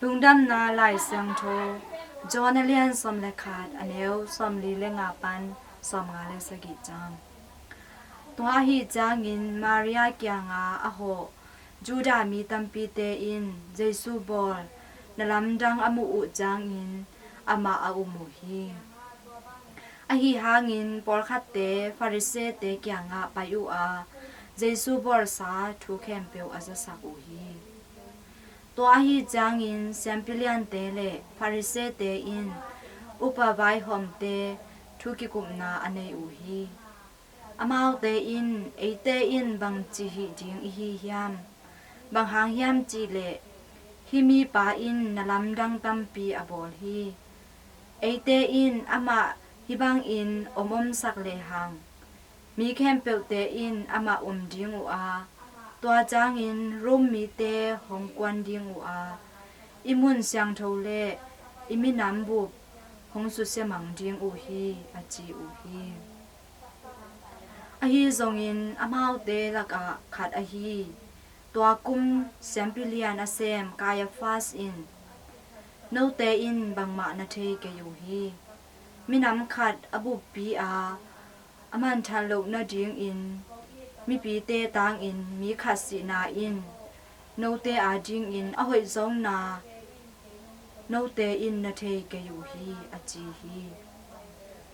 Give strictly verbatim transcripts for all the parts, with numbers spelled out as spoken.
Lungdamna Lai Siangtho, John a lian sawm le khat, a neu sawmli le nga pan sawmnga le sagih ciang. Tua ahih ciangin Maria kianga a hawh Judah mi tampite in Jesu bawl na lamdang a muh uh ciangin amah a um uh hi. Ahi hangin pawlkhatte Farisee-te kiangah pai uh a, Jesu bawlsa thu khempeuh a zasak uh hi. Tua ahih ciangin siampi liante le Farisee-te in upa vaihawmte thu kikupna a nei uh hi. Amaute in, "Eite in bangci hih ding i hi hiam? Bang hang hiam cihleh hih mipa in na lamdang tampi a bawl hi. Eite in amah hih bangin om omsak lehang, mi khempeuhte in amah um ding uh a, tua ciangin Rom mite hong kuan ding uh a, i mun siangtho le i minam bup hong susia mang ding uh hi," a ci uh hi. Ahi zongin amaute lakah khat ahi tua kum siampi lian a sem Caiaphas in, "Note in bangmah na thei kei uh hi. Minam khat a buppi a, a manthan loh nadingin mipite tangin mi khat sihna in note adingin a hoihzawngna note in na thei kei uh hi," a ci hi.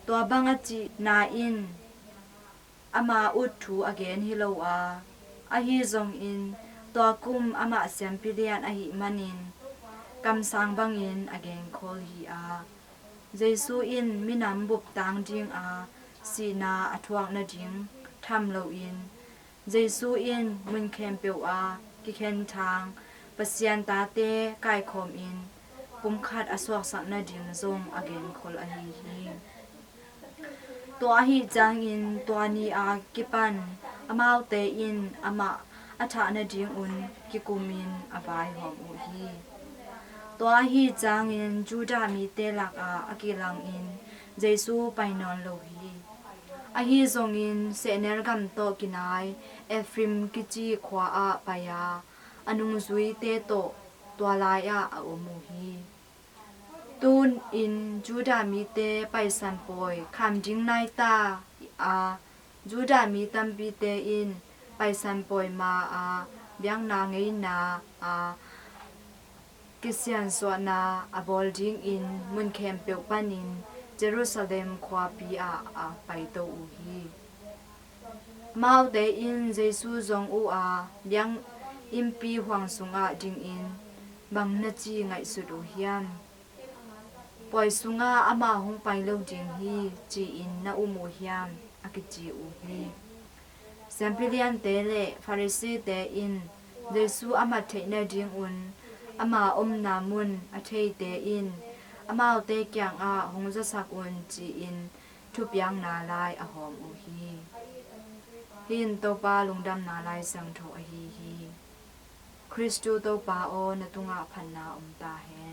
Tua bang a cihna in ama ut thu a gen hi lo a, ahi zongin tua kum amah siampi lian ahih manin kamsang bangin a genkhol hi a, Jesu in minam bup tang dinga sihna a thuak nading tham loin, Jesu in mun khempeuh a kikhenthang Pasian tate kaikhawmin pumkhat a suaksak nading zong a genkhol ahi hi. Tua ahih ciangin tua ni a kipan amaute in amah a thah nadingun kikumin a vaihawm uh hi. Tua ahih ciangin Judah mite lakah a kilangin Jesu pai nawn lo hi. Ahi zongin sehnel gam tawh kinai Ephraim kici khua ah pai a, a nungzuite tawh tua lai-ah a om uh hi. Tun in Judah mite Paisan pawi kham ding nai ta a, Judah mi tampite in Paisan pawi ma-a biakna ngeina a kisiansuahna a bawl dingin mun khempeuh panin Jerusalem khuapi ah a paito uh hi. Amaute in Jesu zong uh a, biakinnpi huang sungah dingin bang na ci ngaihsut uh hiam? Pawi sungah amah hong pai lo ding hi, ci-in na um uh hiam? A kici uh hi. Siampi liante le Farisee-te in Jesu a mat theih nadingun ama omna mun a theite in amaute kiangah hong zasak un, ci-in thupiakna lai a hawm uh hi. Hih in Topa Lungdamna Lai Siangtho ahi hi. Khristu Topa aw, na tungah phatna om ta hen.